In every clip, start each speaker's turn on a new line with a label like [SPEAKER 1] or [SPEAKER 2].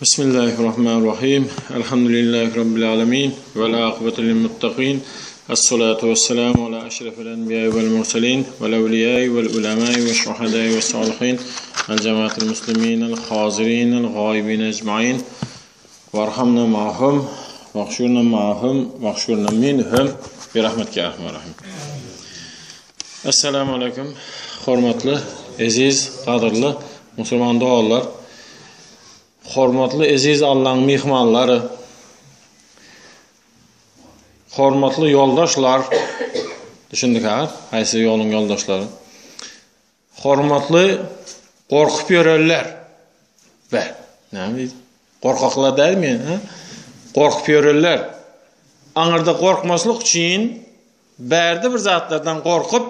[SPEAKER 1] Bismillahirrahmanirrahim. Elhamdülillahi Rabbil alemin. Vel akıbetu lil muttaqin. Esselatu vesselamu ala eşrefil enbiya vel murselin vel evliyai vel ulemai ve şuhadai ve salihin. El cemaatil muslimin el hazirin el gaibin ecmain. Varhamna ma'hum vahşurna ma'hum vahşurna minhum. Bi rahmetike ya erhamer rahim. Esselamu aleyküm. Hormatly, eziz, gadyrly musulman doganlar. Hormatly eziz Allaň myhmanlary. Hormatly ýoldaşlar. Düşündik ha? Haýsy ýoluň ýoldaşlary? Hormatly gorkup ýörenler. Be, näme diýdi? Gorkaklar dälmi? Ha? Gorkup ýörenler. Aňyrda gorkmaslyk üçin bärde bir zatlardan gorkup,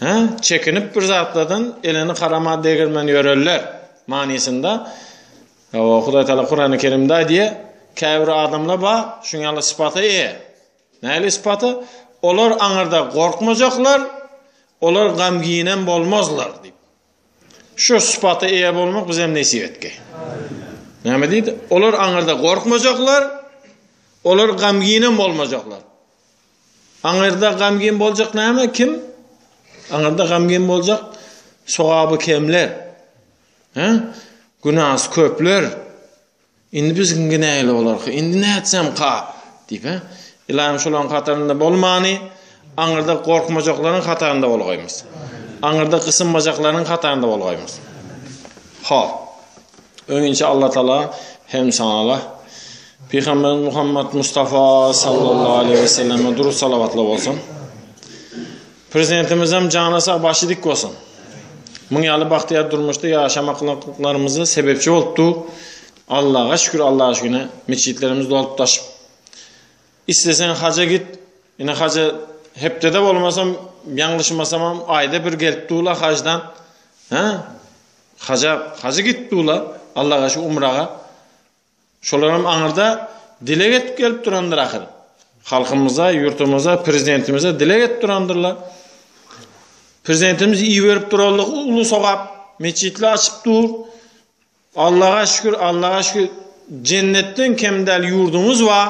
[SPEAKER 1] Hä? Çekinip bir zatlardan elini harama degirmän ýörerler manysynda. Hawa, Hudaý Taala Kurany Kerimde aýdýar, käbir adamlar bar, şuň ýaly sypata eýe. Nähili sypata? Olar aňyrda gorkmajaklar, olar gamginem bolmazlar diýip. Şu sypata eýe bolmak bize hem nesip etgeý. Näme diýdi? Olar aňyrda gorkmajaklar, olar gamginem bolmajaklar. Aňyrda gamgyn boljak näme? Kim? Aňyrda gamgyn boljak sogaby kemler. He? Günasy köpler. Indi biziňki nähili bolarka? Indi nätsem ka? Diýip, he? Ilahym şolaryň hatarynda bolmany, aňyrda gorkmajaklaryň hatarynda bolgaýmyz. Aňyrda gysynmajaklaryň hatarynda bolgaýmyz. Hop. Öňinçä Allah Taala hem sanalar. Pygamberimiz Muhammed Mustafa sallallahu aleyhi ve selleme durut salavatlar bolsun. Prezidentimiz hem jany sag başy dik bolsun. Muň ýaly bagtyýar durmuşda ýaşamaklarymyza sebepçi bolupdy. Allaha şükür, Allaha şükür. Metjitlerimiz dolup daşyp. Islesen haja git. Ine haja hepdede bolmasam, ýalňyşmasam hem aýda bir gelip durlar hajdan. Ha? Haja, hajy gitdi ula, Allaga şu umraga. Şolaram aňyrda dileg edip gelip durandyr ahyr. Halkymyza, ýurtumyza, prezidentimize dileg edip durandyrlar. Prezidentimiz iberip duranlyk uly sogap, metjitler açyp dur. Allaga şükür, Allaga şükür, cennetden kem däl ýurdumyz bar.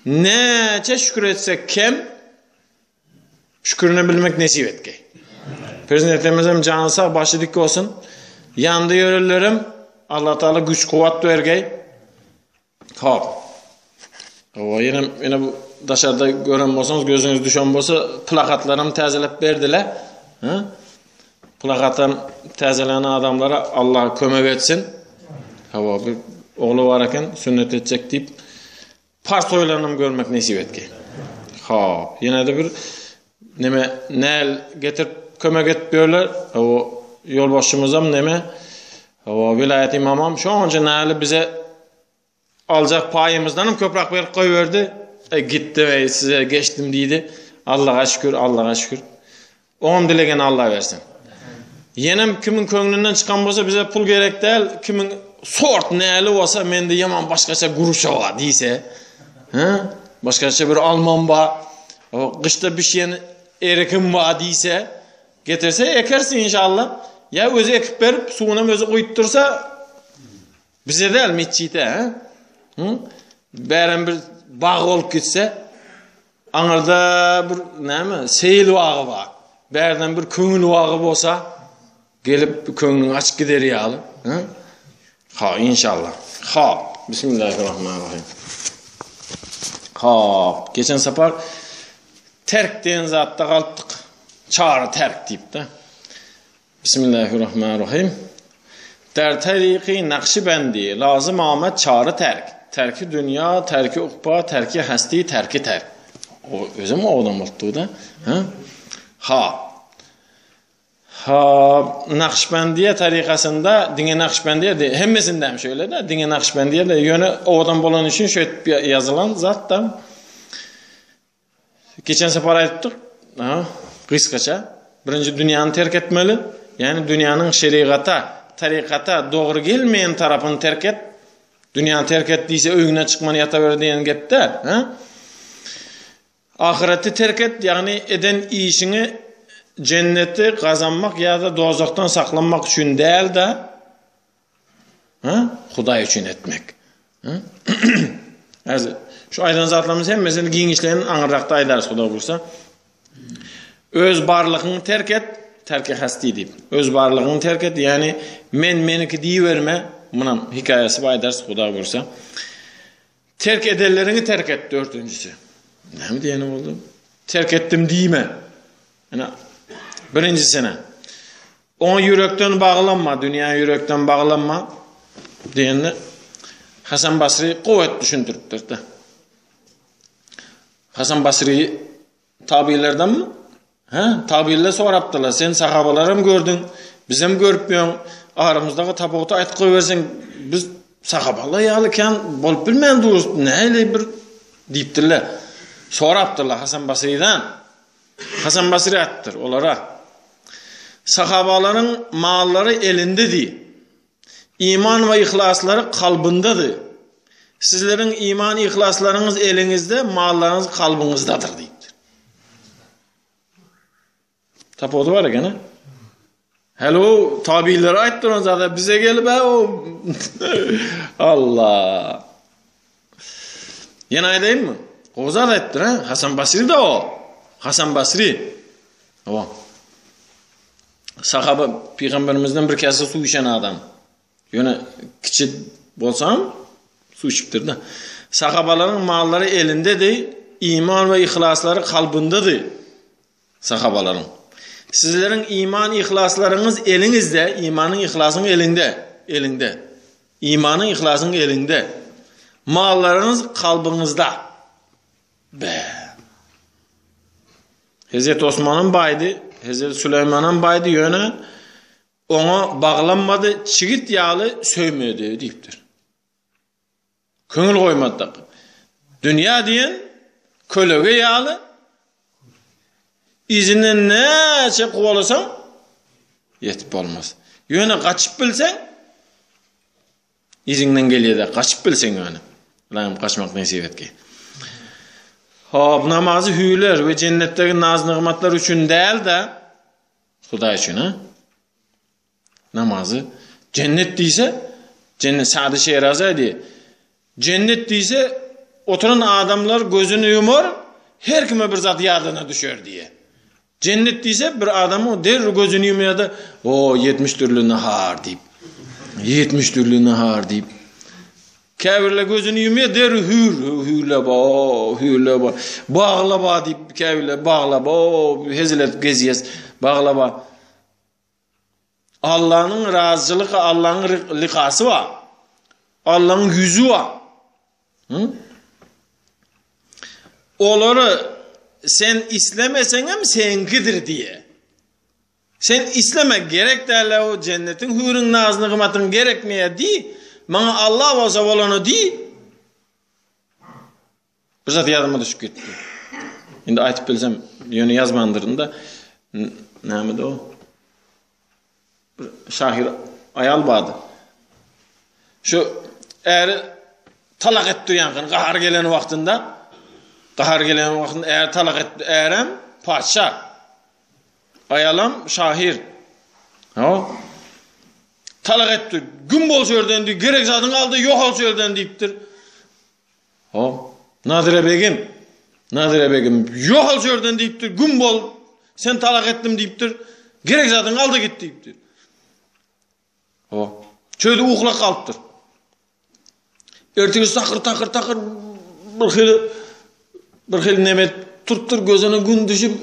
[SPEAKER 1] Näçe şükür etsek kem. Şükürüne bilmek nesip etgeý. Prezidentimizem jany sag, başy dik bolsun. Ýanynda ýörenlerem Allah Taala güç kuwwat bergeý. Hop. Owa, ýene ýene bu daşarda gören bolsaňyz, gözüňiz düşen bolsa, plakatlaram täzeläp berdiler. Ha? Plakatam täzelän adamlara Allah kömek etsin. Hawa, bir ogly bar eken, sünnet etjek diýip Pars toýlarynam görmek nesip etdi. Hop, ýene-de bir neme näl getirip kömek edip ýörler. O ýolbaşçymyzam neme o welaýat imamam şonça näli bize aljak paýymyzdanam köpräk berip goýberdi. E, gitdim, ey, size geçdim diýdi. Allaha şükür, Allaha şükür. Oňam dilegeni Alla bersin. Ýenem kimiň köňlünden çykan bolsa bize pul gerek däl, kimiň sort näli bolsa mende ýaman başgaça guruşa bar diýse, hä? Başgaça bir almam bar, o gyşda bişen erikim bar diýse, getirse ekersin inşallah. Ýa özi ekip berip, suwunam özi guýup dursa, bize däl metjide, hä? Hı? Bärem bir bag bolup gitse, Aňyrda bir näme, seýil bagy bar. Bärden bir köňül bagy bolsa, gelip köňlüňi açyp gider ýaly. Hä? Ha, inşallah. Ha, bismillahirrahmanirrahim. Ha, geçen sapar terk diýen zatda galypdyk. Çary terk diýip-de. Bismillahirrahmanirrahim. Der tariqi Nakşibendi lazım amet çary terk. Terki dünya, terki ukba, terki hasti, terki terk. O özüm owadan bolupdy da. Ha? Ha. Ha, Nakşibendiye tarikasynda diňe Nakşibendiye de hemmesinde hem şöyle de diňe Nakşibendiye de ýöne owadan bolan üçin şöýtip ýazylan zat da. Geçen sapar aýtdyk, ha, gysgaça. Birinji dünýäni terk etmeli. Ýagny dünýäniň şerigata, tarikata dogry gelmeýän tarapyny terk et. Dünýäni terk et diýse öýüňden çykman ýataber diýen gep däl, ha? Ahyreti terk et, ýagny eden işiňi jenneti gazanmak ýa-da dozakdan saklanmak üçin däl-de, Ha? Hudaý üçin etmek. Häzir şu aýdan zatlarymyz hemmesini giňişleýin aňyrrakda aýdarys Hudaý buýursa. Öz barlygyňy terk et, terki hasti diýip. Öz barlygyňy terk et, ýagny men meniki diýiberme, munam hekaýasy bar aýdarys Hudaý buýursa. Terk edenleriňi terk et dördünjisi. Näme diýeni boldy? Terk etdim diýme. Ýa birinjisine. Oňa ýürekden baglanma, dünýä ýürekden baglanma diýende Hasan Basry gowy et düşündiripdir-de. Hasan Basry tabilerdenmi? Hä, tabiler sorapdylar, sen sahabalaram gördüň, bizem görüp ýöň, aramyzdaky tapawuty aýtyp goýberseň, biz sahabalar ýaly kän bolup bilmän durus, nähili bir diýipdirler. Sorapdyrlar Hasan Basrydan. Hasan Basry aýtdyr olara. Sahabalaryň mallary elindedi. Iman we yhlaslary kalbyndady. Sizleriň iman yhlaslaryňyz eliňizde, mallaryňyz kalbyňyzdadyr diýipdir. Tapawudy bar eken, ha? Hele o tabiilere aýtdy duran zada bize gelip o Allah. Ýene aýdaýynmy? Gowy zat aýtdyr, ha? Hasan Basri da o. Hasan Basri. O. Sahaba pygamberimizden bir kese suw içen adam. Ýöne kiçi bolsam suw içipdir da. Sahabalaryň mallary elindedi, iman we yhlaslary kalbyndady. Sahabalaryň. Sizleriň iman yhlaslaryňyz eliňizde, imanyň yhlasyň eliňde, eliňde. Imanyň yhlasyň eliňde. Mallaryňyz kalbyňyzda. Be. Hezreti Osmanam baýdy, Hezreti Süleýmanam baýdy, ýöne oňa baglanmady, çigit ýaly söýmedi diýipdir. Köňül goýmady. Dünýä diýen kölege ýaly yzyndan näçe kowalasaň ýetip bolmaz. Ýöne gaçyp bilseň yzyňdan gelýär-de, gaçyp bilseň ýöne. Allahym gaçmak nesip etgi. Hop, namazy hüýler we jennetdegi naz-nygmatlar üçin däl-de, Hudaý üçin, ha? Namazy jennet diýse, jennet Sady Şerazy aýdy. Jennet diýse, oturan adamlar gözüni ýumar, her kime bir zat ýadyna düşer diýe. Jennet diýse, bir adam o derrew gözüni ýumýar-da, o 70 dürli nahar diýip. 70 dürli nahar diýip. Käbirler gözüni ýumýar, derrew hüýr, hüýrle ba, hüýrle ba. Bagla ba diýip, käbirler bagla ba, hezil edip gezýäs, bagla ba. Allanyň razylygy, Allanyň likasy bar. Allanyň ýüzi bar. Hı? Olary sen islemeseňem seňkidir diýe. Sen isleme, gerek däl o jennetiň hüriň naz-nygmatyň gerekmeýär diý. Maňa Allah bolsa bolany diý. Bir zat ýadyma düşüp gitdi. Indi aýtyp bilsem, ýöne ýazmandyryn da. Nämedi o? Bir şahyr aýal bardy. Şu äri talak etdi ýaňky gahar gelen wagtynda, gahar gelen wagtynda äri talak etdi, ärem patyşa. Aýalam şahyr. Ha. Talak etdi. Gün bol şu ýerden diý, gerek zadyňy aldy, ýok ol şu ýerden diýipdir. Ho, Nadire begim, Nadire begim, ýok ol şu ýerden diýipdir, güm bol, sen talak etdim diýipdir, gerek zadyňy al-da git diýipdir. Ho, çölde uklap galypdyr. Ertesi takyr takyr takyr bir hili bir hili neme turupdyr, gözüne gün düşüp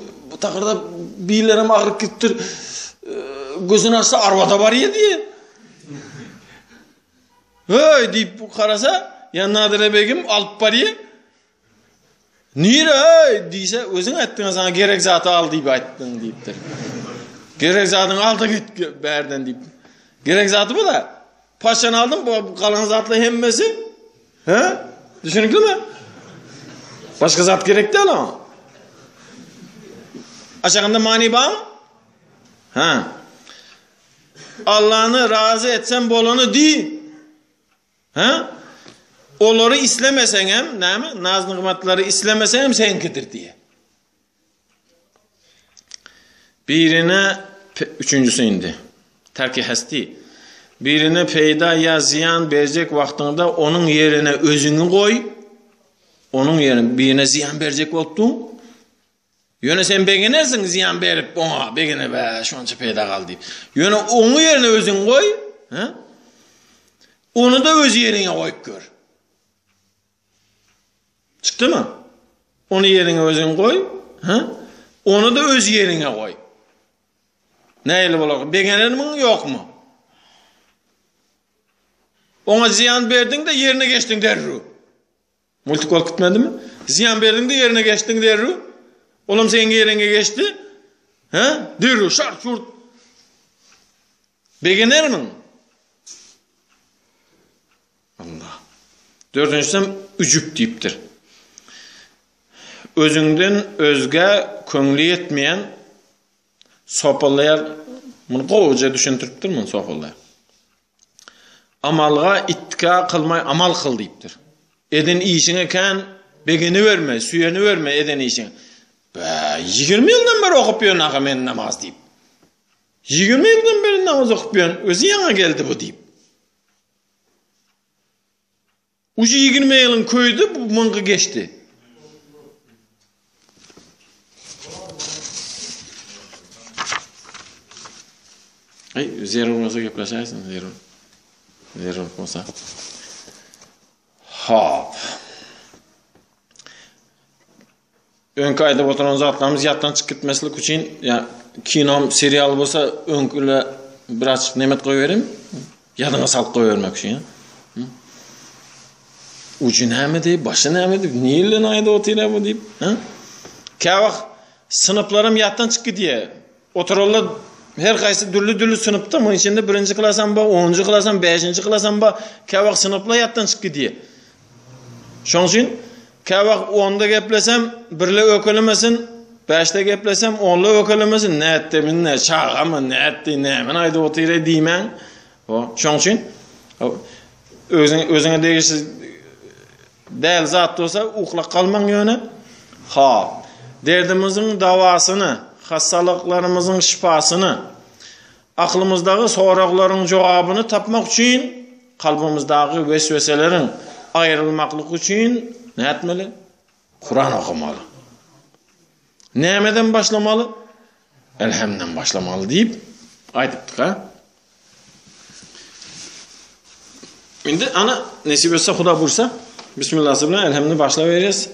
[SPEAKER 1] takyrdap billerem agyryp gitipdir. Gözüni açsa arwada barýar diýe. Höý diýip garasa, ýa Nadire begim alyp barýa. Nire höý diýse, özüň aýtdyň saňa gerek zaty al diýip aýtdyň diýipdir. Gerek zadyňy al da git bärden diýip. Gerek zaty bu da. Paşany aldym, bu galan zatlar hemmesi. He? Düşüniklimi? Başga zat gerek däl oňa. Aşagynda many barmy? Ha. Allany razy etsem bolany diý. Ha? Olary islemeseňem, näme? Naz-nygmatlary islemeseňem seňkidir diýe. Birine üçünjisi indi. Terki hesti. Birine peýda ýa zyýan berjek wagtyňda onuň ýerine özüňi goý. Onuň ýerine birine zyýan berjek bolup dur. Ýöne sen begenersiň zyýan berip oňa, begene bä, şonça peýda galdy diýip. Ýöne onuň ýerine özüňi goý, hä? Ony-da öz ýeriňe goýup gör. Çykdymy? Ony ýeriňe özüň goý, hä? Ony-da öz ýeriňe goý. Nähili bolar? Begenermiň, ýokmy? Oňa zyýan berdiň-de ýerine geçdiň derrew. Multik bolup gitmedimi? Zyýan berdiň-de ýerine geçdiň derrew. Olam seň ýeriňe geçdi. Hä? Derrew şart-şurt. Begenermiň? Allah. Dördünjisem üjüp diýipdir. Özüňden özgä köňli ýetmeýän sopalaýar. Muny gowuja düşündiripdir muny sopalaýar. Amalga ittika kylmaý amal kyl diýipdir. Eden işiňe kän begeniberme, süýeniberme eden işiňe. Bä, 20 ýyldan beri okup ýörün aga men namaz diýip. 20 ýyldan beri namaz okup ýörün, özi ýaňa geldi bu diýip. Ujy 20 ýylyň köýdi, bu muňky geçdi. Aý, zerur bolsa gepleşäýsin, zerur. Zerur bolsa. Hop. Öňki aýdyp oturan zatlarymyz ýatdan çykyp gitmeslik üçin, ýa kino, serial bolsa öňküle birazçyk nemet goýberin, ýadyňa salyp goýbermek üçin. Ujy nämedi, başy nämedi, nirden aýdyp otyr bu diýip, ha? Käwagt synplarym ýatdan çykyp gidýär. Oturanlar her haýsy dürli-dürli synpda, munuň içinde birinji klasam bar, onunjy klasam, bäşinji klasam bar. Käwagt synplar ýatdan çykyp gidýär. Şonuň üçin käwagt onda geplesem, birle ökelemesin, bäşde geplesem, onla ökelemesin, nätdi, ne çagamy, nätdi, nämeni aýdyp otyr diýmäň. Şonuň üçin özüň özüňe degişli Däl zat bolsa uklap galmaň ýöne. Ha. Derdimiziň dawasyny, hassalyklarymyzyň şypasyny, aklymyzdagy soraglaryň jogabyny tapmak üçin, kalbymyzdagy wesweseleriň aýrylmaklygy üçin nätmeli? Kuran okamaly. Nämeden başlamaly? Elhamdan başlamaly diýip aýdypdyk ha. Indi ana nesip etse Huda buýursa Bismillah bilen elhamdülillah başlaberýäs.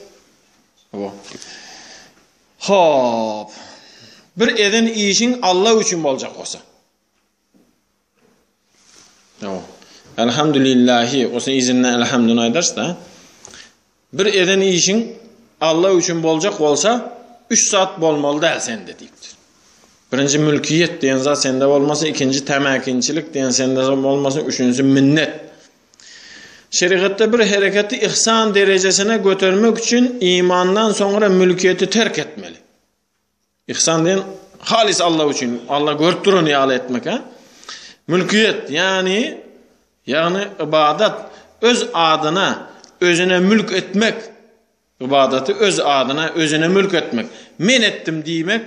[SPEAKER 1] Hop. Bir eden işiň Allah üçin boljak bolsa. Ýok. Elhamdülillahi, o sen izinden elhamdüni aýdarys da. Bir eden işiň Allah üçin boljak bolsa, üç zat bolmaly däl sende diýipdir. Birinji mülkiýet diýen zat sende bolmasyn, ikinji tämäkinçilik diýen sende bolmasyn, üçünjisi minnet. Şerigatda bir hereketi ihsan derejesine götermek üçin imandan soňra mülkiýeti terk etmeli. Ihsan diýen halis Allah üçin, Allah görüp duran ýaly etmek, ha? Mülkiýet, ýagny ýagny ybadat öz adyna, özüne mülk etmek. Ybadaty öz adyna, özüne mülk etmek. Men etdim diýmek,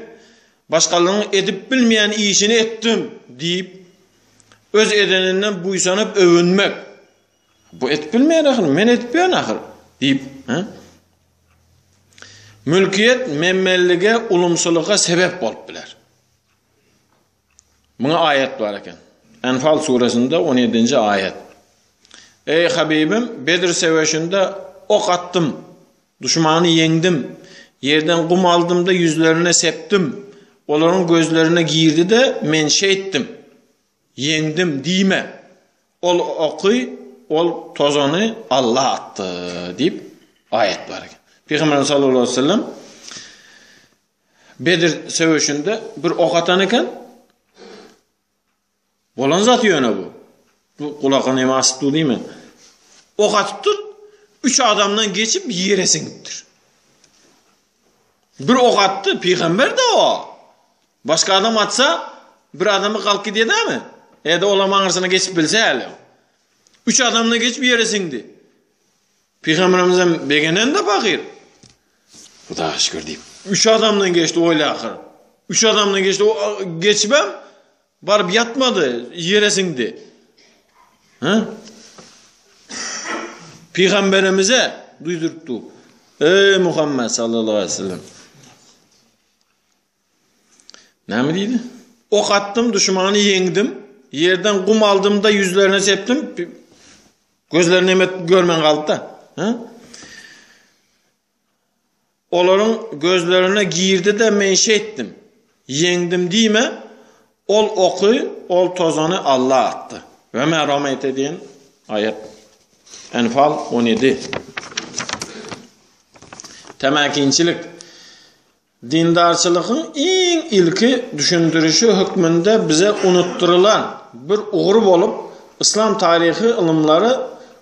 [SPEAKER 1] başgalaryň edip bilmeýän işini etdim diýip, öz edeninden buýsanyp öwünmek. Bu edip bilmeýär ahyr, men edip ýörün ahyr diýip, ha? Mülkiýet memmenlige, ulumsylyga sebep bolup biler. Muňa aýat bar eken. Enfal suresinde 17-nji aýat. Eý Habibim, Bedr söweşinde ok atdym, duşmany ýeňdim, ýerden gum aldym-da ýüzlerine sepdim, olaryň gözlerine girdi-de men şeýtdim. Ýeňdim diýme. Ol oky, ol tozany Alla atdy diýip aýat bar eken. Pygamberimiz sallallahu aleyhi ve sellem Bedir söweşinde bir ok atan eken. Bolan zat ýöne bu. Bu gulaka näme asyp dur diýme. Ok atypdyr, üç adamdan geçip ýere siňipdir. Bir ok atdy, pygamber de o. Başga adam atsa, bir adamy galyp gidýär-dämi? Eger-de olam aňyrsyna geçip bilse häli. Üç adamdan geçip ýere siňdi. Pygamberimiz hem begenen-de pahyr. Hudaýa şükür diýip. Üç adamdan geçdi oýla ahyr. Üç adamdan geçdi, geçibem baryp ýatmady, ýere siňdi. Hä? Pygamberimize duýduryp dur. Eý Muhammet sallallahu aleyhi ve sellem. Näme diýdi? Ok atdym, duşmany ýeňdim. Ýerden gum aldym-da ýüzlerine sepdim. Gözlerini emet görmän galdy-da. Hä? Olaryň gözlerine girdi-de men şeýtdim. Ýeňdim diýme, ol oky, ol tozany Alla atdy. We mä rameýte diýen aýat. Enfal 17. Tämäkinçilik. Dindarçylygyň iň ilki düşündirişi hökmünde bize unutdyrylan bir ugry bolup, yslam taryhy ylymlary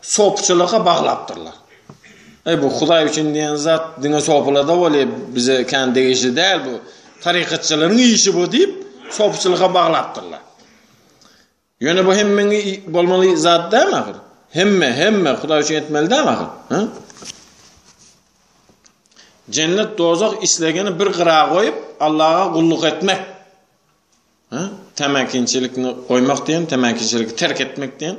[SPEAKER 1] sopuçylyga baglapdyrlar. Eý bu Hudaý üçin diýen zat diňe sopularda bolýar, bize kän degişli däl bu, tarykatçylaryň işi bu diýip, sopuçylyga baglapdyrlar. Ýöne bu hemmeňi bolmaly zat dälmi ahyr? Hemme, hemme Hudaý üçin etmeli dälmi ahyr? Hä? Jennet dozak islegini bir gyra goýup, Allaha gulluk etmek. Hä? Tämäkinçilikni goýmak diýen, tämäkinçiligi terk etmek diýen.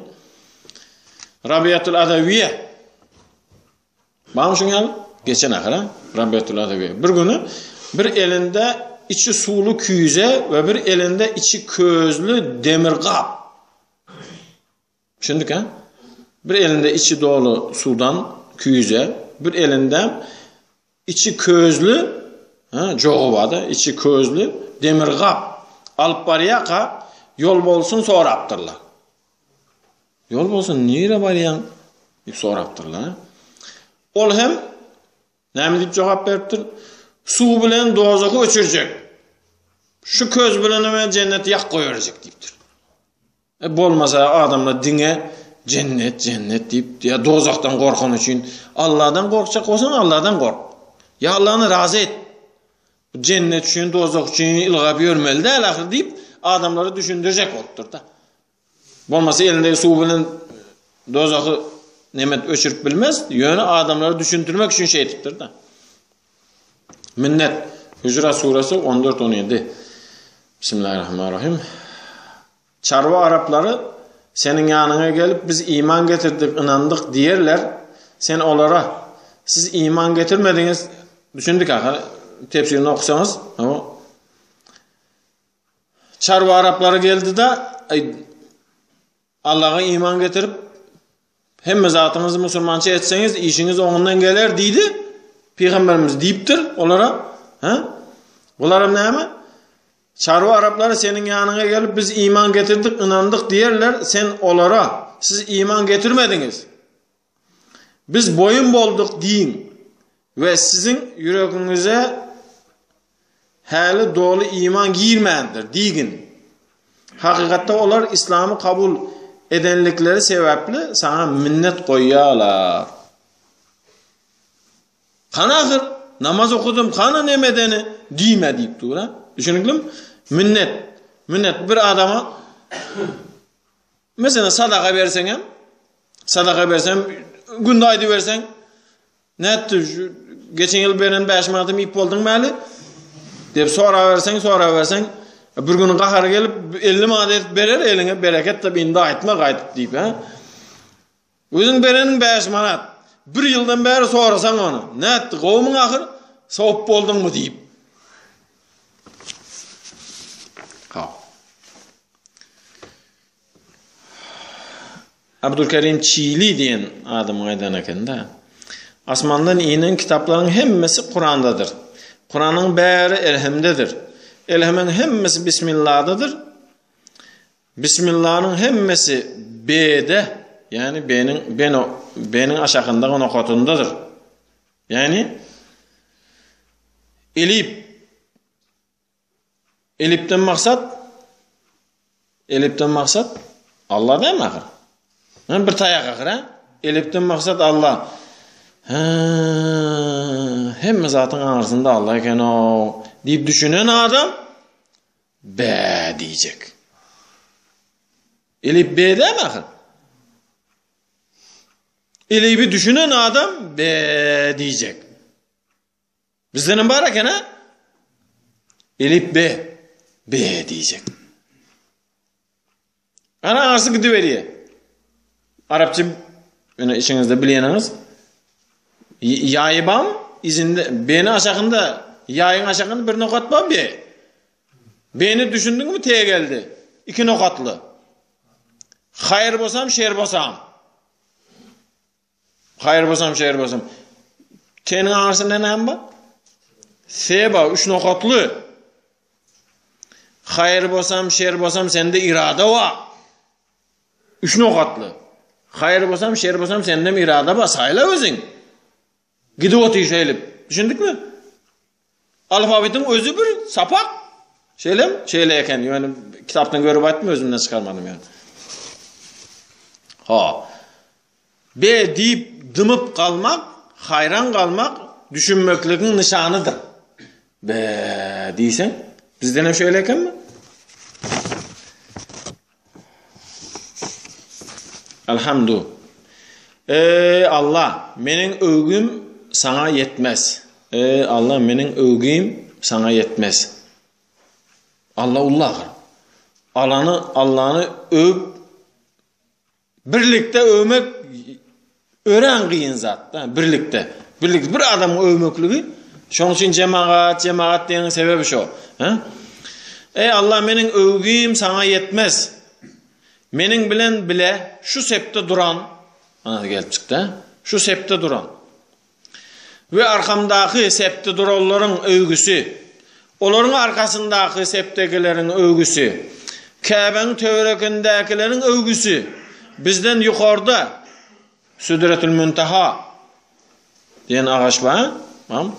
[SPEAKER 1] Rabiatul Adawiýe Barmy şuň ýaly? Geçen ahyr ha? Rabiatul Adawiýe. Bir güni bir elinde içi suwly küýze we bir elinde içi közli demir gap. Düşündik ha? Bir elinde içi doly suwdan küýze, bir elinde içi közli, ha, jogy bar-da, içi közli demir gap alyp barýarka, ýol bolsun sorapdyrlar. Ýol bolsun nirä barýaň? diýip sorapdyrlar. Ol hem näme diýip jogap beripdir? Suw bilen dozahy öçürjek. Şu köz bilen hem jenneti ýak goýberjek diýipdir. E bolmasa adamlar diňe jennet, jennet diýip, ýa dozakdan gorkan üçin Allahdan gorkjak bolsaň Allahdan gork. Ýa Allahny razy et. Bu jennet üçin, dozak üçin ylgap ýörmeli däl ahyr diýip, adamlara düşündirjek bolupdyr-da. Bolmasa elindeki suw bilen dozahy nemet öçürip bilmez, ýöne adamlara düşündirmek üçin şeýtipdir-de. Minnet. Hujurat suresi 14-17. Bismillahirrahmanirrahim. Çarwa araplary seniň ýanyňa gelip biz iman getirdik, ynandyk diýerler. Sen olara siz iman getirmediňiz. Düşündik ahyr. Tefsirini okusaňyz, Çarwa araplary geldi-de, Allaha iman getirip, hemme zatyňyzy musulmança etseňiz, işiňiz oňundan geler diýdi. Pygamberimiz diýipdir olara. Ha? Bularam näme? Çarwa araplary seniň ýanyňa gelip, biz iman getirdik, ynandyk diýerler, sen olara, siz iman getirmediňiz. Biz boýun bolduk diýiň we siziň ýüregiňize häli doly iman girmändir diýgin. Hakykatda olar islamy kabul edenlikleri sebäpli saňa minnet goýýarlar. Hany ahyr namaz okudym, hany neme edeni diýme diýip dur ha. Düşüniklimi? Minnet. Minnet bir adama Meselem sadaka berseňem, sadaka berseň, günde aýdyberseň, nätdi şu geçen ýyl beren 5 manatymy iýip bolduň mäli? diýip soraberseň, soraberseň, bir gün gahary gelip 50 manat edip berer eliňe bereket diýip indi aýtma gaýdyp diýip, ha? Özüň bereniň 5 manat. Bir ýyldan bäri sorasaň ony, nätdi, gowumyň ahyr? Sowup bolduňmy diýip. Ha. Abdulkerim Çili diýen adamyň aýdan ekeni-de. Asmandan inen kitaplaryň hemmesi Kurandadyr. Kuranyň bäri Elhemdedir. Elhemiň hemmesi Bismillahdadyr. Bismillanyň hemmesi B-de, ýagny B-niň B-niň aşakyndaky nokatyndadyr. Ýagny Elip Elipden maksat Elipden maksat Allah dämi ahyr? Hem bir taýak ahyr ha? Elipden maksat Allah. Ha, hemme zatyň aňyrsynda Allah eken o diýip düşünen adam bä diýjek. Elip B dämi ahyr? Elibi düşünen adam bä diýjek. Bizdenem bar eken ha? Elip B. B diýjek. Ana aňyrsy gidiberýär. Arapça ýöne içiňizde bilýäniňiz ýaýy barmy? Izinde B-ni aşagynda ýaýyň aşagynda bir nokat bar B. B-ni düşündiňmi T geldi. Iki nokatly. Haýyr bolsam, şer bolsam. Haýyr bolsam, şer bolsam. T-niň aňyrsynda näme bar? S bar, üç nokatly. Haýyr bolsam, şer bolsam, sende irada bar. Üç nokatly. Haýyr bolsam, şer bolsam, sende irada bar, saýla özüň. Gidip otyr şeýlip. Düşündikmi? Alfabetiň özi bir sapak. Şeýlemi? Şeýle eken. Ýöne kitapdan görüp aýtdym, özümden çykarmadym ýöne. Ha. B diýip dymyp galmak, haýran galmak düşünmekligiň nyşanydyr. B diýseň, bizden hem şeýle ekenmi? Alhamdu. Eý Allah, meniň öwgüm saňa ýetmez. Eý Allah, meniň öwgüm saňa ýetmez. Allah ullagyr. Alany Allany öwüp birlikde öwmek Örän kyn zat da, birlikde. Birlikde bir adamyň öwmekligi, şonuň üçin jemagat, jemagat diýeniň sebebi şo. Hä? Eý Allah, meniň öwgim saňa ýetmez. Meniň bilen bile şu sepde duran, ana gelip çykdy, şu sepde duran we arkamdaky sepde duranlaryň öwgüsi, olaryň arkasyndaky sepdekileriň öwgüsi, Käbäniň töwerekindäkileriň öwgüsi, bizden ýokarda Südretül Münteha diýen agaç bar, tamam?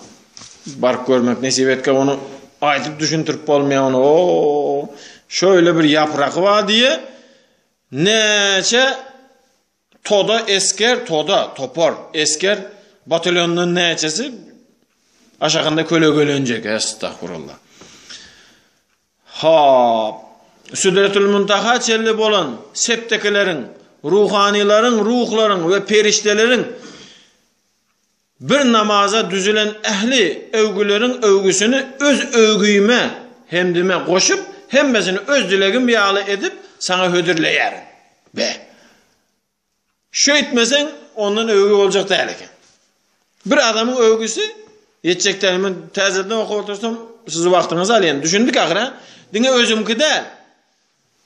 [SPEAKER 1] Baryp görmek nesip etge ony aýdyp düşündirip bolmaýar ony. O, şöyle bir ýapragy bar diýe, näçe Toda esger, toda, topar, esger batalýonynyň näçesi aşagynda kölegelenjek, estagfurullah. Hop. Südretül Muntaha çenli bolan sepdekileriň, ruhanylaryň, ruhlaryň we perişdeleriň bir namaza düzülen ähli öwgüleriň öwgüsini öz öwgüme, hemdime goşup, hemmesini öz dilegim ýaly edip, saňa hödürleýärin. Be! Şeýtmeseň, ondan öwgi boljak däl eken. Bir adamyň öwgüsi ýetjek däl. Men täzeden okap otursam, sizi wagtyňyzy alýan. Düşündik ahyr, ha? Diňe özümki däl.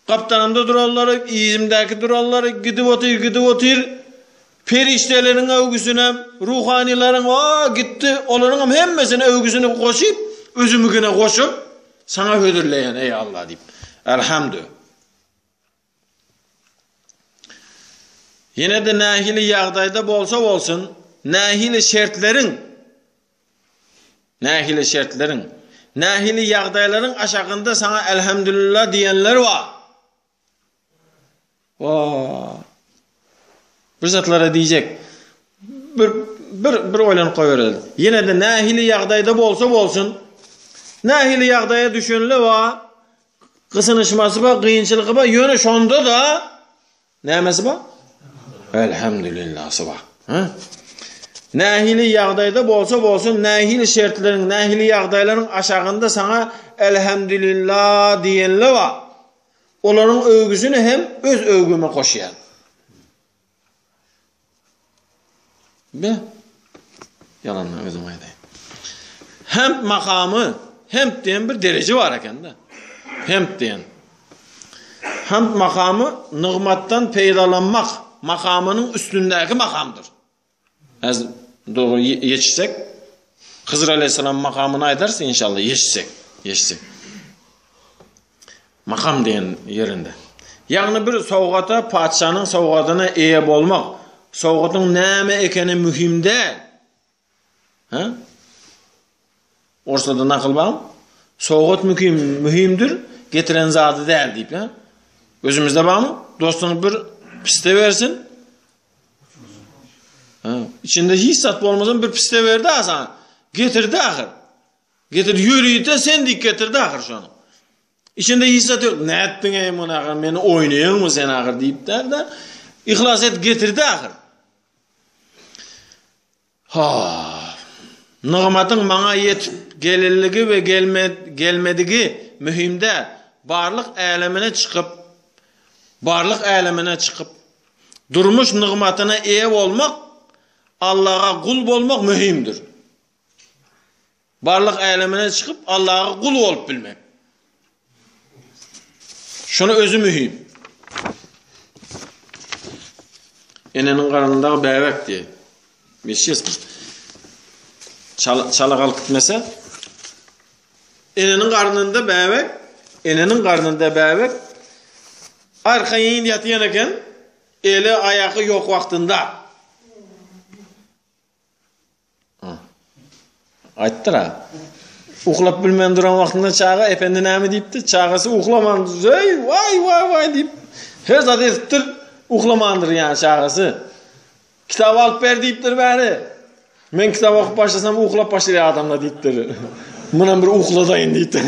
[SPEAKER 1] Gapdalymda duranlary, yzymdaky duranlary gidip otyr, gidip otyr. Perişdeleriň öwgüsinem, ruhanylaryň, o gitdi, olaryňam hemmesini öwgüsini goşup, özümikine goşup, saňa hödürleýän, eý Allah diýip. Elhamdü. Ýene-de nähili ýagdaýda bolsa bolsun, nähili şertleriň nähili şertleriň, nähili ýagdaýlaryň aşagynda saňa elhamdülillah diýenler bar. Wa. Bir zatlara diýjek. Bir bir bir oýlanyp goýbereli. Ýene-de nähili ýagdaýda bolsa bolsun, nähili ýagdaýa düşenler bar. Gysynyşmasy bar, kynçylygy bar, ýöne şonda-da nämesi bar? Elhamdülillahsy bar. Ha? Nähili ýagdaýda bolsa bolsun, nähili şertleriň, nähili ýagdaýlaryň aşagynda saňa elhamdülillah diýenler bar. Olaryň öwgüsini hem öz öwgüme goşýan. Be. Ýalandan özüm aýdaýyn. Hemd makamy, hemd diýen bir dereje bar eken-de. Hemd diýen. Hemd makamy nygmatdan peýdalanmak makamynyň üstündäki makamdyr. Häzir dogry ýetişsek, Hyzr aleyhisselam makamyny aýdarys inşallah ýetişsek, ýetişsek. Makam diýen ýerinde. Ýagny bir sowgata patyşanyň sowgadyna eýe bolmak, sowgadyň näme ekeni möhüm däl. Hä? Orslarda nakyl barmy? Sowgat möhüm, möhümdir, getiren zady däl diýip, hä? Özümizde barmy? Dostuň bir piste bersin. Hä? İçinde hiç zat bolmasa bir piste berdi asan. Getirdi ahyr. Getir ýörite sen diýip getirdi ahyr şony. Içinde hiç zat ýok. Nätdiň eý muny ahyr? Meni oýnaýaňmy sen ahyr diýip däl-de, yhlas et getirdi ahyr. Ha. Nygmatyň maňa ýetip gelilligi we gelme, gelmedigi möhüm däl. Barlyk älemine çykyp, barlyk älemine çykyp. Durmuş nygmatyna eýe bolmak, Allaha gul bolmak möhümdir. Barlyk älemine çykyp Allaha gul bolup bilmek. Şuny özi möhüm. Eneniň garnyndaky bäbek diýe. Bilşesmi? Çala, çala galyp gitmese eneniň garnynda bäbek, eneniň garnynda bäbek arkaýyn ýatýan eken, eli aýagy ýok wagtynda. Aýtdyr-a. Uklap bilmän duran wagtynda çaga Ependi näme diýipdi? Çagasy uklaman, zeý, waý, waý, waý diýip, her zat edipdir, uklamandyr ýa çagasy. Kitap alyp ber diýipdir bäri. Men kitap okup başlasam uklap başlaýar adamlar diýipdir. Munam bir ukladaýyn diýipdir.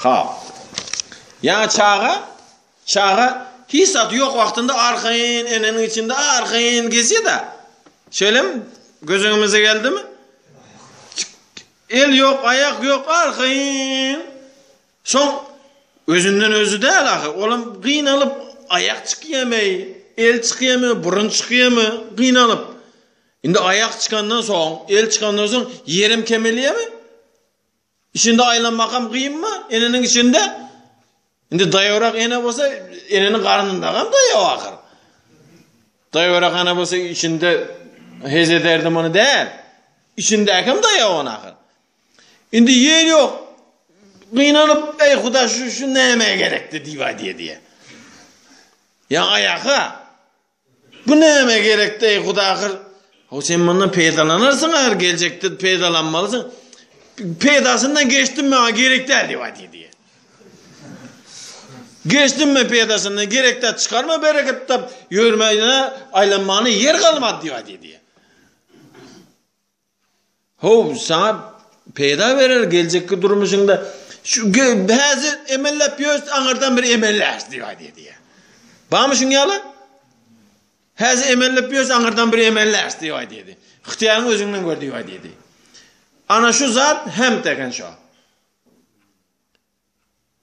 [SPEAKER 1] Ha. Ýa çaga Çaga hiç zat ýok wagtynda arkaýyn eneniň içinde arkaýyn gezýär-de. Şeýlemi? Göz öňümize geldimi? El ýok, aýak ýok, arkaýyn. Soň özünden özi däl ahyr. Olam gynalyp aýak çykýamy, el çykýamy, burun çykýamy, gynalyp. Indi aýak çykandan soň, el çykandan soň ýerem kemelýärmi? Içinde aýlanmakam kynmy eneniň içinde? Indi daýawrak ene bolsa, eneniň garnyndagam daýaw ahyr. Daýawrak ene bolsa içinde hez ederdi muny däl. Içindäkem daýaw ony ahyr. Indi ýer ýok. Gynanyp, eý Huda şu şu nämä gerekdi diýip aýdýar diýe. Ýa aýaka. Bu nämä gerekdi eý Huda ahyr? Ho sen mundan peýdalanarsyň ahyr geljekde peýdalanmalysyň. Peýdasyndan geçdim maňa gerek däl diýip aýdýar diýe. Geçdim men peýdasyndan gerek däl çykarma bereket tap ýörmäýine aýlanmana ýer galmady diýip aýdýar diýe. How, saňa peýda berer geljekki durmuşyňda. Şu häzir emellep ýörüs, aňyrdan bir emelläris diýip aýdýar diýýär. Barmy şuň ýaly? Häzir emellep ýörüs, aňyrdan bir emelläris diýip aýdýar diýýär. Hytyýaryňy özüňden gör diýip aýdýar diýýär. Ana şu zat hem eken şo.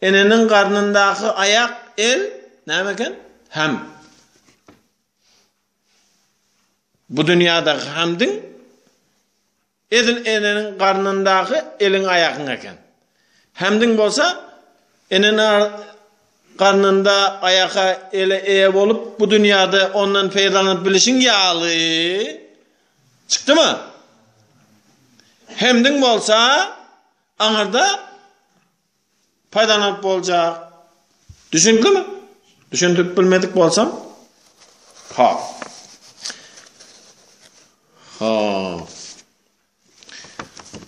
[SPEAKER 1] Eneniň garnyndaky aýak, el näme eken? Hem. Bu dünýädäki hamdyň edil eneniň garnyndaky eliň aýagyň eken. Hamdyň bolsa eneniň garnynda aýaka ele eýe bolup bu dünýäde ondan peýdalanyp bilişiň ýaly çykdymy? Hemdiň bolsa aňyrda Paýdalanyp boljak. Düşündimi? Düşündirip bilmedik bolsam? Ha. Ha.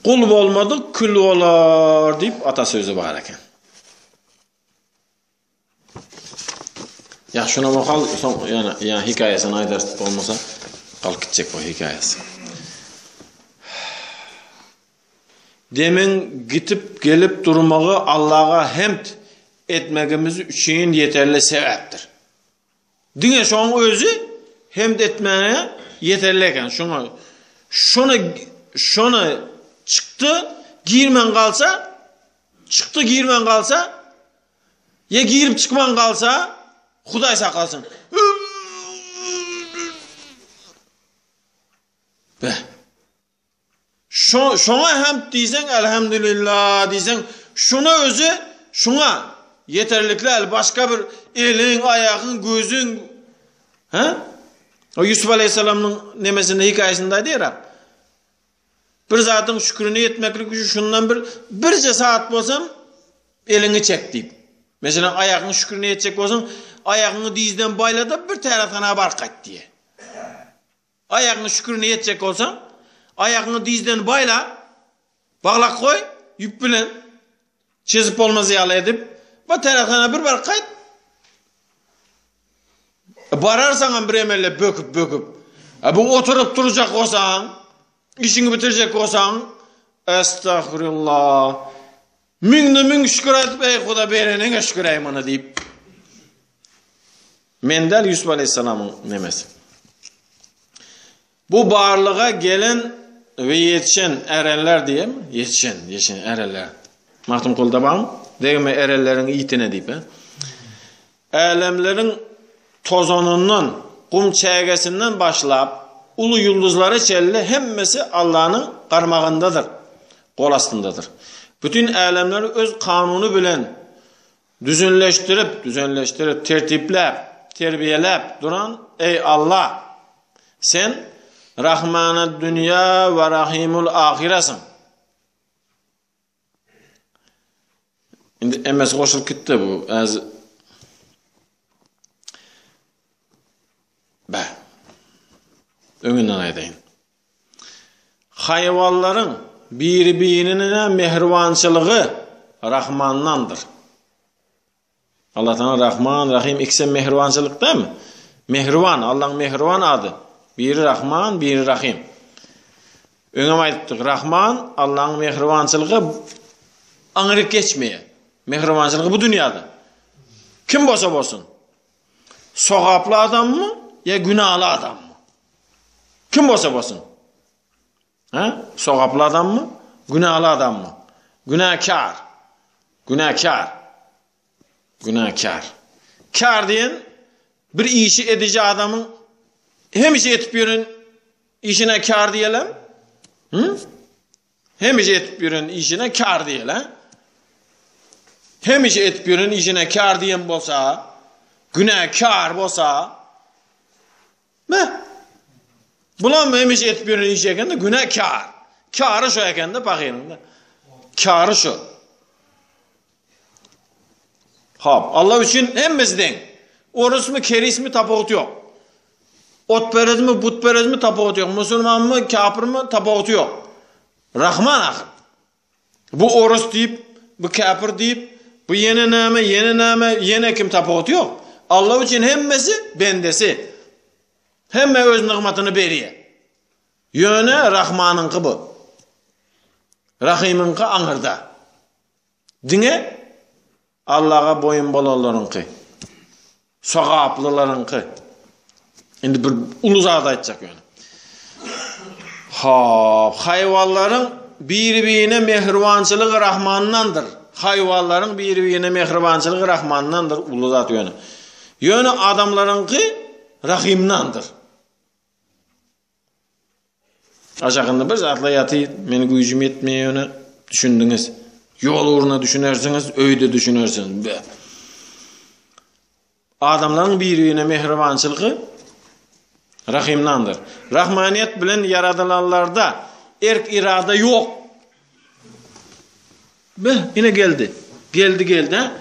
[SPEAKER 1] Gul bolmadyk kül bolar diýip atasözi bar eken. Ýa şuna bakal soň ýa ýa hekaýasyny aýdarys bolmasa galyp gitjek bu hekaýasy. Demiň gitip gelip durmagy Allaga hemd etmegimiz üçin ýeterli sebäpdir. Diňe şoň özi hemd etmäge ýeterli eken. Şoňa şony şony çykdy girmän galsa çykdy girmän galsa ýa girip çykman galsa Hudaý saklasyn. Beh. Şo, şoňa hemd diýseň, elhamdülillah diýseň, şuna özi şuňa ýeterlikli el, başga bir eliň, aýagyň, gözüň, hä? O Ýusup aleyhisselamyň nemesinde hekaýasynda aýdýar. Bir zadyň şükrüni etmeklik üçin şundan bir birje saat bolsam eliňi çek diýip. Meselem, aýagyň şükrüni etjek bolsaň, aýagyňy dizden baýla-da bir tärethanä baryp gaýt diýe. Aýagyňy şükrüne ýetjek bolsaň, aýagyňy dizden baýla, baglap goý, ýüp bilen, çezip bolmaz ýaly edip, bir tärethanä bir baryp gaýt. E, bararsaňam bir emelle böküp-böküp. E, bu oturyp durjak bolsaň, işiňi bitirjek bolsaň, estagfirullah. Müňde müň şükür aýdyp, eý Huda bereniňe şükür eý muny diýip. Men däl Ýusup aleýhissalamyň nemesi. Bu barlyga gelen we ýetişen erenler diýem, ýetişen, ýetişen erenler. Magtymgulyda barmy? Degme erenleriň itine diýip, he? Älemleriň tozanyndan, gum çägesinden başlap, uly ýyldyzlara çenli hemmesi Allanyň garmagyndadyr, gol astyndadyr. Bütin älemleri öz kanuny bilen düzünleşdirip, düzenleşdirip, tertipläp, terbiýeläp duran eý Alla! Sen Rahmanad-dünýä we Rahimul-ahyrasyň. Indi MS goşulyp gitdi bu. Az Bä. Öňünden aýdaýyn. Haýwanlaryň biri-birine mähribançylygy Rahmandandyr. Allah Taala Rahman, Rahim ikisem mähribançylyk dämi? Mähriban, Allahyň mähriban ady. Biri Rahman, biri Rahim. Öňem aýdypdyk, Rahman Allahyň mähribançylygy aňryk geçmeýär. Mähribançylygy bu dünýäde. Kim bolsa bolsun. Sogaply adammy ýa günaly adammy? Kim bolsa bolsun. Ha? Sogaply adammy? Günäli adammy? Günäkär. Günäkär. Günäkär. Kär diýen bir işi ediji adamyň hemişe etip ýören işine kär diýelim. Hı? Hemişe etip ýören işine kär diýeli. Hemişe etip ýören işine kär diýen bolsa, günäkär bolsa, Me. Bulam hemişe etip ýören işi ekende günä kar. Kary şu ekende pahyryň-da. Kary şu. Hop, Allah üçin hemmesi deň. Orusmy, kerismi tapawuty ýok. Otperezmi, butperezmi tapawuty ýok. Musulmanmy, kapyrmy tapawuty ýok. Rahman ahyr. Bu orus diýip, bu käpir diýip, bu ýene näme, ýene näme, ýene kim tapawuty ýok. Allah üçin hemmesi bendesi. Hemme öz nygmatyny berýär. Ýöne Rahmanyňky bu. Rahymyňky aňyrda. Diňe Allaha boýun bolanlaryňky. Sogaplylaryňky. Indi bir uly zat aýtjak ýöne. Hop, haýwanlaryň biri-birine mähribançylygy Rahmandandyr. Haýwanlaryň biri-birine mähribançylygy Rahmandandyr, uly zat ýöne. Ýöne adamlaryňky Rahymdandyr. Aşagynda bir zatlar ýatyr, meni güýjüm ýetmeýär ýöne düşündiňiz. Ýol ugruna düşünersiňiz, öýde düşünersiňiz. Be. Adamlaryň bir-birine mähribançylygy Rahymdandyr. Rahmaniýet bilen ýaradylanlarda erk-irada ýok. Be, ine geldi. Geldi, geldi, ha?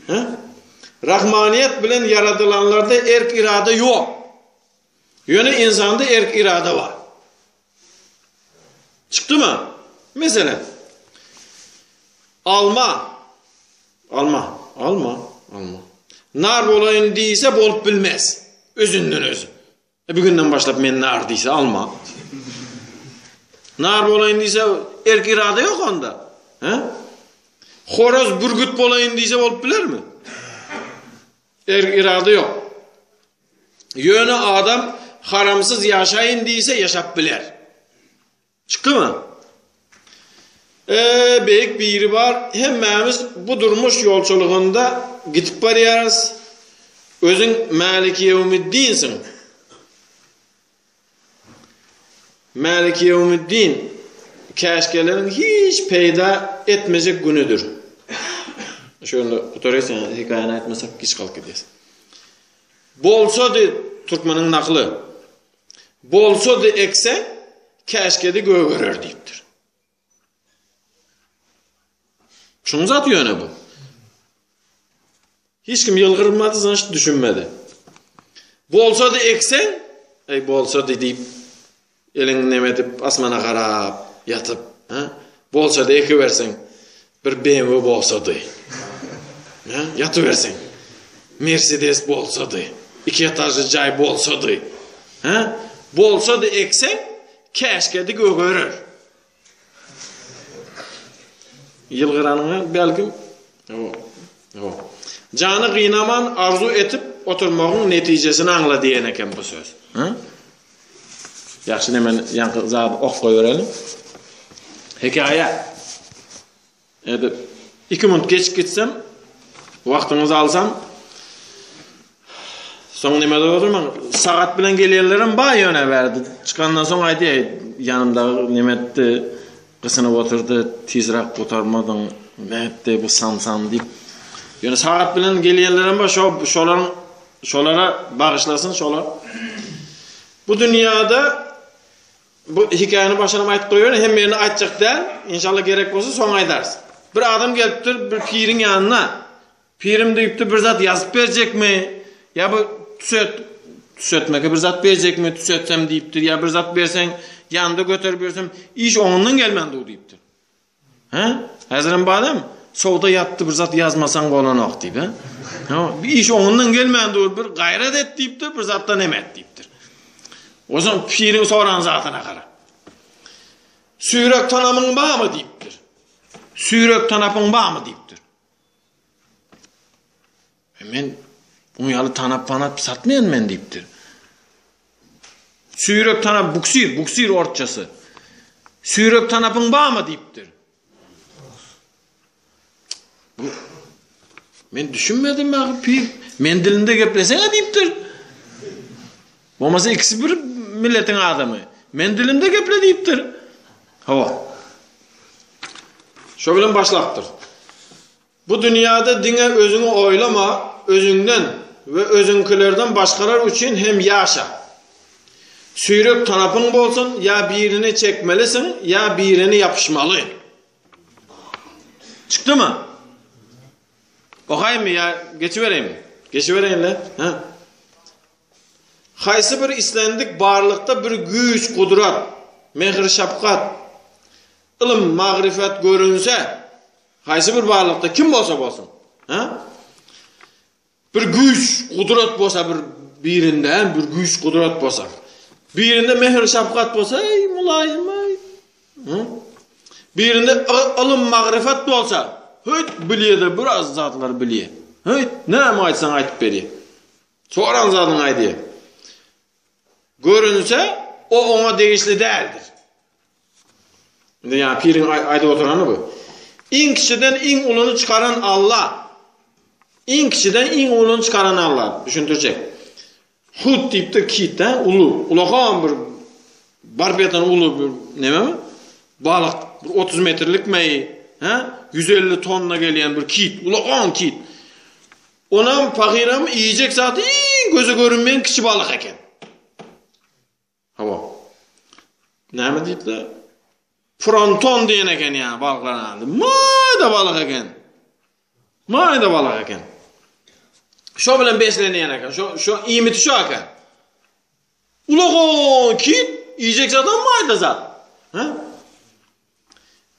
[SPEAKER 1] Ha? Rahmaniýet bilen ýaradylanlarda erk-irada ýok. Ýöne ynsanda erk-irada bar. Çykdymy? Meselem, alma, alma, alma, alma. Nar bolaýyn diýse bolup bilmez. Özünden özü. E, bugünden başlap men nar diýse alma. Nar bolaýyn diýse erk-irada ýok onda. He? Horoz bürgüt bolaýyn diýse bolup bilermi? Erk-irada ýok. Ýöne adam haramsyz ýaşaýyn diýse ýaşap biler. Çykdymy? E, beýik biri bar, hemmämiz bu durmuş ýolçulygynda gidip barýarys. Özüň Mäliki ýewmiddinsiň. Mäliki ýewmiddin käşgeleriň hiç peýda etmejek günüdir. Şu ýerde gutaraýyn, sen hekaýany aýtmasak giç galyp gidýäs. Bolsady türkmeniň nakyly. Bolsady ekseň, käşgedi gögerer diýipdir. Şuň zat ýöne bu. Hiç kim ýylgyrmady, znaçt düşünmedi. Bolsady ekseň, eý bolsady diýip eliňi neme edip asmana garap ýatyp, ha? Bolsady ekiberseň, bir BMW bolsady. Ha? Ýatyberseň. Mercedes bolsady, iki etažly jaý bolsady. Ha? Bolsady ekseň, käşgedi gögerer. Ýylgyranyňa belkim Jany gynaman arzuw etip oturmagyň netijesini aňla diýen eken bu söz. Hı? Ýagşy nemen ýaňky zady ok goýbereli. Hekaýa. Edip 2 minut geçip gitsem, wagtyňyzy alsam. Soň neme oturmaň. Sagat bilen gelýänlerem bar ýöne bärde. Çykandan soň aýdýar, ýanymdaky neme etdi, gysynyp oturdy, tizräk gutarmadyň, nätdi bu san-san diýip. Ýöne sagat bilen gelýänlerem bar, şo şolaryň şolara bagyşlasyn şolar. Bu dünýäde bu hikaýany başynam aýdyp goýaryn, hemme ýerinde aýtjak däl. Inşallah gerek bolsa soň aýdarys. Bir adam gelipdir bir piriň ýanyna. Pirim diýipdir, bir zat ýazyp berjekmi? Ýa bu tüset, tüsetmeke bir zat berjekmi, tüsetsem diýipdir, ýa bir zat berseň, ýanymda göterip ýörsem, iş oňundan gelmän dur diýipdir. Hä? Häzirem badam, sowda ýatdy bir zat ýazmasaň bolanok diýip, hä? Ha, bir iş oňundan gelmän dur, bir gaýrat et diýipdir, bir zatdan hem et diýipdir. Onsoň piriň soran zatyna gara. Süýrek tanamyň barmy diýipdir. Süýrek tanapyň barmy diýipdir. E men bu ýaly tanap panap satmaýan men diýipdir. Süýrek tanap buksir, buksir orçasy. Süýrek tanapyň barmy diýipdir. Bu men düşünmedim agy pir. Men dilinde geplesene diýipdir. Bolmasa ikisi bir milletiň adamy. Men dilimde geple diýipdir. Hawa. Şo bilen başlapdyr. Bu dünýäde diňe özüňi oýlama, özüňden we özüňkilerden başgalar üçin hem ýaşa. Süýrek tanapyň bolsun, ýa birini çekmelisiň, ýa birini ýapyşmaly. Çykdymy? Okaýynmy ýa geçibereýinmi? Geçibereýin-le. Hä? Haýsy bir islendik barlykda bir güýç, gudrat, mähir-şapgat, ylym, magryfat görünse, haýsy bir barlykda kim bolsa bolsun, hä? Bir güýç, gudrat bolsa bir birinde, bir güýç, gudrat bolsa, birinde mähir-şapgat bolsa, eý, mylaýym, eý, hä? Birinde ylym, magryfat bolsa, höýt, bilýär-de biraz zatlar bilýär. Höýt, näme aýtsaň aýtyp berýär. Soran zadyňy aýdýar. Görünse, o oňa degişli däldir. Indi ýa piriň aýdyp oturany bu. Iň kiçiden iň uluny çykaran Allah. Iň kiçiden iň uluny çykaran Allah. Düşündirjek. Hut diýipdir kit, ha, uly, ulakan bir baryp ýatan uly bir neme? Balyk, bir 30 metrlik meý, ha? 150 tonna gelýän bir kit, ulakan kit. Onam pahyram iýjek zady iň göze görünmeýän kiçi balyk eken. Hawa. Näme diýdiler? Fronton diýen eken ýa balyklaryň ady. Maýda balyk eken. Maýda balyk eken. Şo bilen beslenýän eken. Şo şo iýmiti şo eken. Ulagan kit iýjek zadam maýda zat. Ha?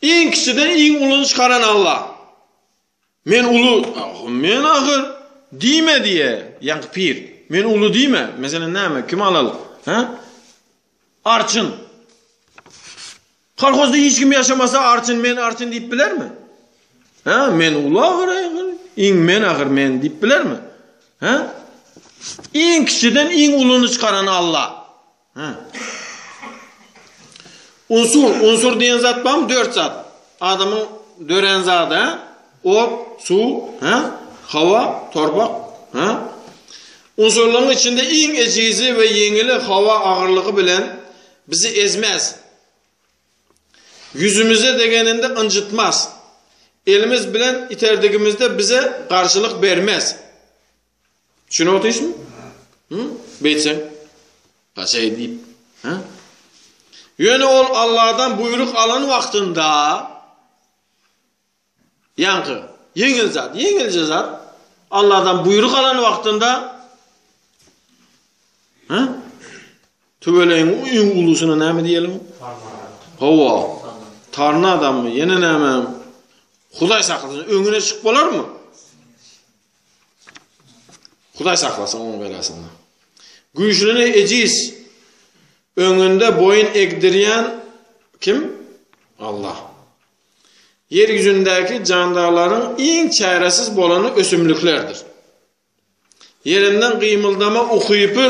[SPEAKER 1] Iň kiçiden iň ulyny çykaran Allah. Men uly, men ahyr diýme diýe, ýaňky pir. Men uly diýme. Meselem näme, kim alaly? Hä? Arçyn. Kolhozda hiç kim ýaşamasa arçyn men arçyn diýip bilermi? Hä? Men uly ahyr, ahyr. Iň men ahyr men diýip bilermi? Hä? Iň kiçiden iň ulyny çykaran Allah. Hä. Unsur, unsur diýen zat barmy? Dört zat. Adamyň dörän zady, hä? Ot, suw, hä? Hawa, torpak, hä? Unsurlaryň içinde iň ejizi we ýeňili hawa agyrlygy bilen bizi ezmez. Ýüzümize degeninde ynjytmaz. Elimiz bilen iterdigimizde bize garşylyk bermez. Düşünip otyrsyňmy? Hı? Beýtseň. Gaçaý diýip. Hä? Ýöne ol Allahdan buýruk alan wagtynda ýaňky ýeňil zat, ýeňilje zat Allahdan buýruk alan wagtynda Hä? Tüweleýiň iň ulusyna näme diýeliň? Hawa. Tornadamy, ýene näme? Hudaý saklasyn, öňüne çykyp bolarmy? Hudaý saklasyn oň belasyndan. Güýçlini ejiz öňünde boýun egdirýän kim? Allah. Ýer ýüzündäki jandarlaryň iň çäresiz bolany ösümliklerdir. Ýerinden gymyldama ukypy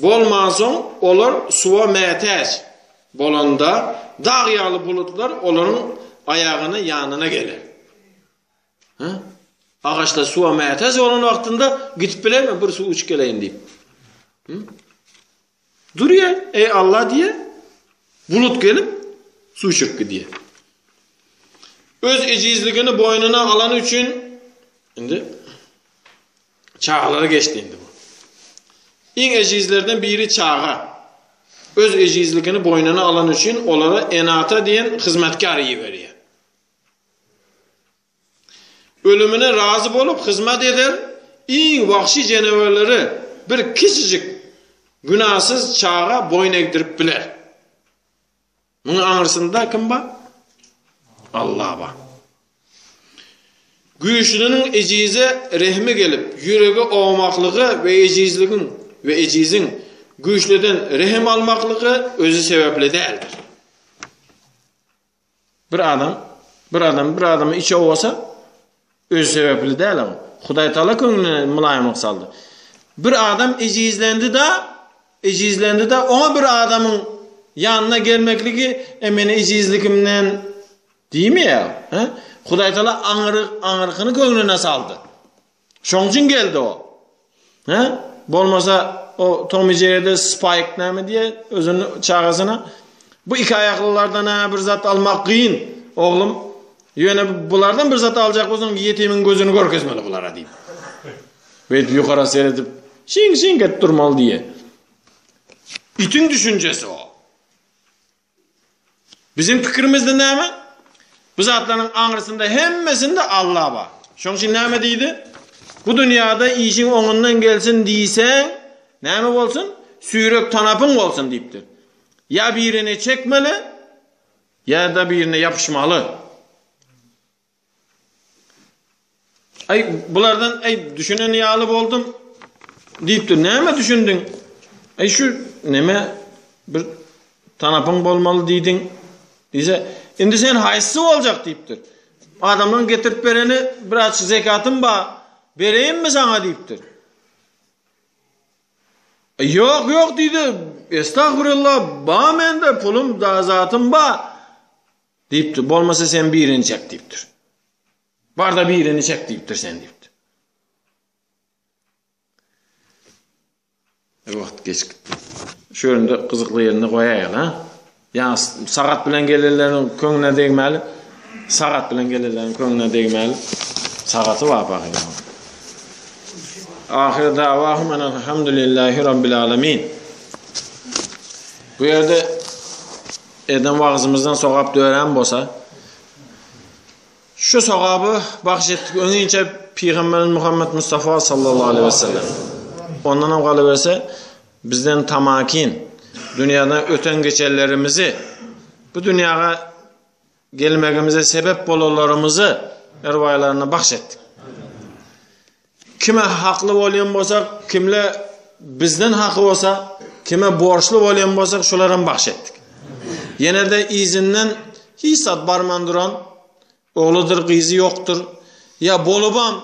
[SPEAKER 1] bolmansoň olar suwa mätäç bolanda dag ýaly bulutlar olaryň aýagyny ýanyna geler. Hä? Agaçlar suwa mätäç bolan wagtynda gidip bilermi bir suw içip geleýin diýip. Durýar, eý Allah diýýär. Bulut gelip suw içirip gidýär. Öz ejizligini boýnuna alany üçin indi çagalara geçdi indi bu. Iň ejizlerden biri çaga. Öz ejizligini boýnuna alany üçin olara ene-ata diýen hyzmatkar iberýär. Ölümine razy bolup hyzmat eder, iň wagşy jenewerlere bir kiçijik günasiz çaga boýun egdirip biler. Munuň aňyrsynda kim bar? Allah bar. Güýçliniň ejize rehmi gelip, ýüregi owmaklygy we ejizligiň we ejiziň güýçliden rehim almaklygy özi sebäpli däldir. Bir adam, bir adam bir adamy içe owasa, özi sebäpli däl o. Hudaý Taala köňlüne mylaýymlyk saldy. Bir adam ejizlendi da, ejizlendi da, oňa bir adamyň ýanyna gelmekligi, e meni ejizligimden diýmeýär. He? Hudaý Taala aňry aňyrkyny köňlüne saldy. Şoň üçin geldi o. He? Bolmasa o Tommy Jerry'de Spike näme diýe özüni çagasyna bu iki aýaklylardan ha bir zat almak kyn oglum. Ýöne bulardan bir zat aljak bolsaň ýetimiň gözüni görkezmeli bulara diýip. Beýdip ýokara seredip şiň-şiň edip durmaly diýe. Itiň düşünjesi o. Biziň pikirimizde näme? Bu zatlaryň aňrysynda hemmesinde Allah bar. Şoň üçin näme diýdi? Bu dünýäde işiň oňundan gelsin diýseň, näme bolsun? Süýrek tanapyň bolsun diýipdir. Ýa birini çekmeli, ýa-da birine ýapyşmaly. Aý, bulardan aý düşünen ýaly boldum diýipdir. Näme düşündiň? Aý şu neme bir tanapyň bolmaly diýdiň. Diýse, indi sen haýsysy boljak diýipdir. Adamlaryň getirip bereni biraz zekatym bar, bereýinmi saňa diýipdir. Ýok, ýok diýdi. Estagfirullah, ba mende pulum, da zatym ba. Diýipdir. Bolmasa sen birini çek diýipdir. Bar-da birini çek diýipdir sen diýipdir. E wagt geç gitdi. Şu ýerinde gyzykly ýerinde goýaýaly, ha? Ýa sagat bilen gelenleriň köňlüne degmäli. Sagat bilen gelenleriň köňlüne degmäli. Sagaty bar pahyryň. Ahyr dawahum enelhamdülillahi rabbil alamin. Bu ýerde Eden wagzymyzdan sogap dörän bolsa, şu sogaby bagş etdik öňinçä Pygamberimiz Muhammed Mustafa sallallahu aleyhi ve sellem. Ondan hem galyberse bizden tamakin dünýadan öten geçenlerimizi bu dünýaga gelmegimize sebep bolanlarymyzy erwaýlaryna bagş etdik. Kime hakly bolýan bolsak, kimle bizden haky bolsa, kime borçly bolýan bolsak, şolaram bagş etdik. Ýene-de yzyndan hiç zat barman duran, ogludyr, gyzy ýokdur, ýa bolubam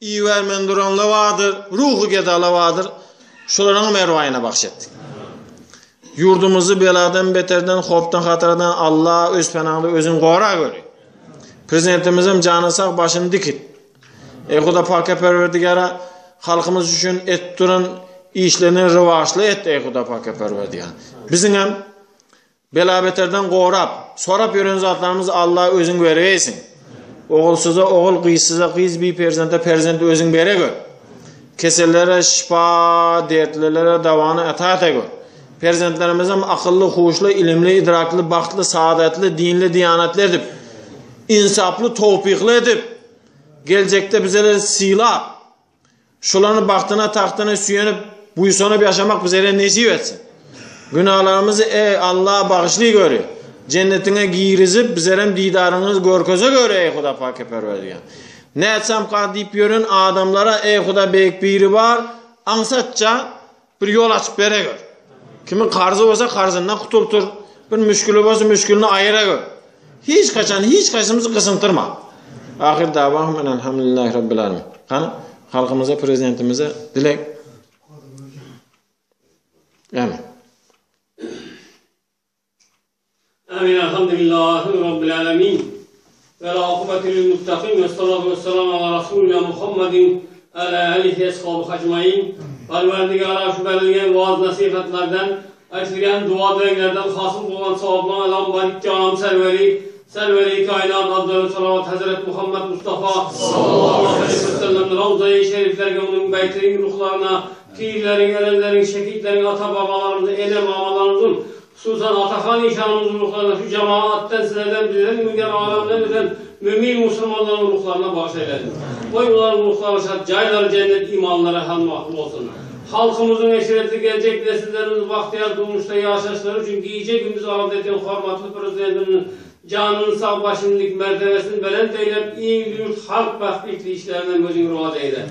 [SPEAKER 1] ibermän duranlar bardyr, ruhy gedalar bardyr, şolaryňam erwaýyna bagş etdik. Ýurdumyzy beladan, beterden, howpdan, hataradan Allah öz penaňda özüň gora göri. Prezidentimizem jany sag, başyny dik et. Eý Huda paka Perwerdigara halkymyz üçin etip duran işlerini rowaçly et eý Huda paka Perwerdigara. Biziň hem bela beterden gorap, sorap ýören zatlarymyzy Allah özüň bereýsin. Ogulsyza ogul, gyzsyza gyz, bi perzente perzent özüň bere gör. Kesellere şifa, dertlilere dawany ata ete gör. Perzentlerimizem akylly, huşly, ilimli, idrakly, bagtly, saadatly, dinli, diýanatly edip, ynsaply, towpykly edip, Geljekde bizleri sylap, şolaryň bagtyna, tagtyna süýenip, buýsanyp ýaşamak bizlere nesip etsin. Günahlarymyzy eý Allah bagyşly göri. Jennetiňe girizip bizlerem didaryňyz görkeze gör eý Huda pake perwerdigär. Nätsemka diýip ýören adamlara eý Huda beýik biri bar, aňsatja Bir ýol açyp beregör. Kimiň karzy bolsa karzyndan gutultyr. Bir müşgili bolsa müşgilini aýyra gör. Hiç haçan hiç haýsymyzy gysyntyrma. Ahyr dawahum enelhamdülillahi rabbil alamin. Hany halkymyza prezidentimize dileg. Amin.
[SPEAKER 2] Amin elhamdülillahi rabbil alamin. Vel akıbetü lil muttakin ve salatu ve selamu ala Resulina Muhammedin ala alihi eshabu ecmain. Parvardigara şu berilgen vaaz nasihatlardan, aytılgan dua dileklerden hasıl bolan savablan alan barik canım serveri, serveri kainat abdülü salavat Hazret Muhammed Mustafa sallallahu aleyhi ve sellem Ravza-i şeriflerge onun beytlerin ruhlarına, pirlerin, ölenlerin, şehitlerin, ata babalarımızın, ene babalarımızın, Hususan Atahan İşanımızın ruhlarına, şu cemaatten, sizlerden, bizden, mügen alemden öten mümin musulmanların ruhlarına bağış eyledim. Koy onların ruhları şad, cayları cennet, imanları hem mahrum olsun. Halkımızın eşiretli gelecek nesillerimiz bahtiyar durmuşta yaşaşları için giyece gündüz Arap hormatly prezidentimizin canının sağ başınlık mertebesini belent eylep, iyi yurt halk bəhbitli işlerinden gözünü razı eyle.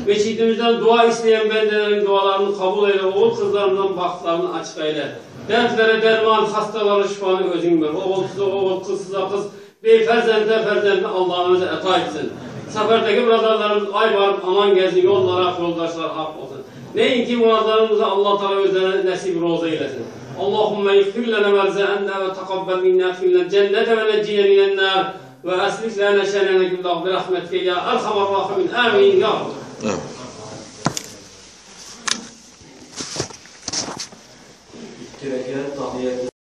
[SPEAKER 2] Meçidimizden dua isteyen bendelerin dualarını kabul eyle, oğul kızlarımızın bahtlarını açık eyle. Dertlere derman, hastalara şifanı özün ver. Oğulsuza oğul, kızsıza kız, bey ferzende ferzende Allah'ın özü eta etsin. Seferdeki biraderlerimiz ay varıp aman gelsin, yollara yoldaşlar hak olsun. Neyin ki muradlarımızı Allah Teala özlerine nasip roza eylesin. Allahümme iğfir lena verze'enna ve tekabbel minna adkhilna cennete ve neccine minen nar ve aslih lana şenene kullahu bi rahmetike ya erhamer rahimin. Amin ya Rabbi.
[SPEAKER 1] Amin.
[SPEAKER 3] İki rekat tahiyyat.